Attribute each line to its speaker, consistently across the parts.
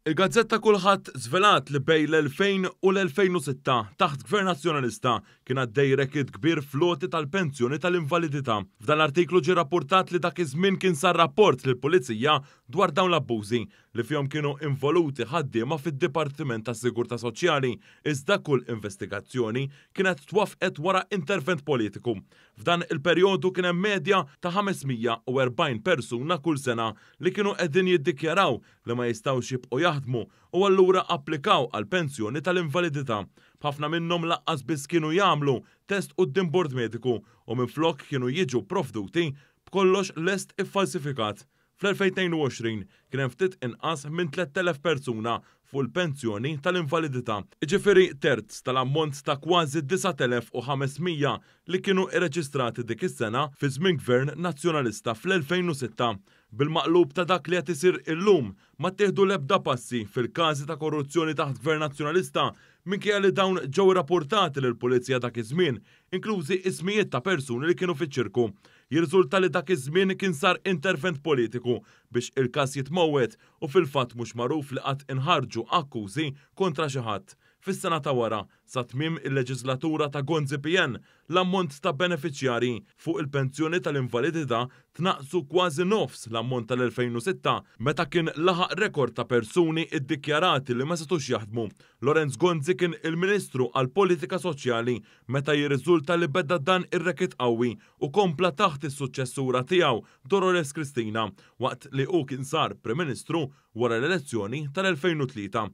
Speaker 1: Il-gazzetta Kullħadd żvelat li bejn l-2000 u l-2006, taħt Gvern Nazzjonalista, kien għaddej racket kbir fl-għoti tal-pensjoni tal-invalidità. F'dan l-artiklu ġie rappurtat li dak iż-żmien kien sar rapport lill-Pulizija dwar dawn l-abbużi, li fihom kienu involuti ħaddiema fid-Dipartiment tas-Sigurtà Soċjali, iżda kull investigazzjoni kienet twaffqet wara intervent politiku. F'dan il-perjodu kien hemm medja ta' 540 persuna kull sena li kienu qegħdin jiddikjaraw li ma jistgħux jibqgħu jaħdmu u allura applikaw għall-pensjoni tal-invalidità. B'ħafna minnhom lanqas biss kienu jagħmlu test quddiem bord mediku u minflok kienu jiġu pprovduti b'kollox lest iffalsifikat. Fl-2022 kien hemm ftit inqas minn 3,000 persuna fuq il-pensjoni tal-invalidità, jiġifieri terz tal-ammont ta' kważi 9,500 li kienu irreġistrati dik is-sena fi żmien Gvern Nazzjonalista fl-2006. Bil-maqlub ta' dak li qed isir illum, ma ttieħdu l-ebda passi fil-każi ta' korruzzjoni taħt Gvern Nazzjonalista minkejja li dawn ġew irrappurtati lill-Pulizija dak iż-żmien, inklużi ismijiet ta' persuni li kienu fiċ-ċirku. Jirriżulta li dak iż-żmien kien sar intervent politiku biex il-każ jitmewwet u fil-fatt mhux magħruf li qatt inħarġu akkużi kontra xi ħadd. Fis-sena ta' wara, sa tmiem il-leġiżlatura ta' Gonzi PN, l-ammont ta' benefiċjarji fuq il-pensjoni tal-invalidità tnaqqsu kważi nofs l-ammont tal-2006 meta kien laħaq rekord ta' persuni ddikjarati li ma setgħux jaħdmu. Lawrence Gonzi kien il-Ministru għall-Politika Soċjali meta jirriżulta li beda dan ir-racket qawwi u kompla taħt is-suċċessura tiegħu Dolores Cristina waqt li hu kien sar Prim Ministru wara l-elezzjoni tal-2003.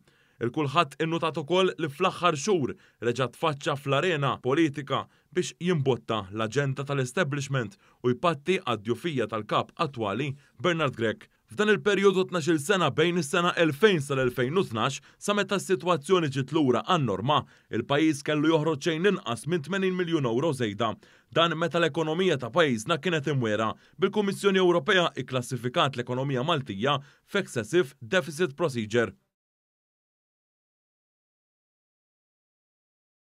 Speaker 1: Il-kulħadd innutat ukoll li fl-aħħar xhur reġa' tfaċċa fl-arena politika biex jimbotta l-aġenda tal-establishment u jpatti għad-djufija tal-Kap attwali Bernard Grech. F'dan il-perjodu ta' tnax-il sena bejn is-sena 2000 sal-2012, sa meta s-sitwazzjoni ġiet lura għan-norma, il-pajjiż kellu joħroġ xejn inqas minn 80 miljun ewro żejda. Dan meta l-ekonomija ta' pajjiżna kienet imwiegħra, bil-Kummissjoni Ewropea ikklassifikat l-ekonomija Maltija f'Excessive Deficit Procedure.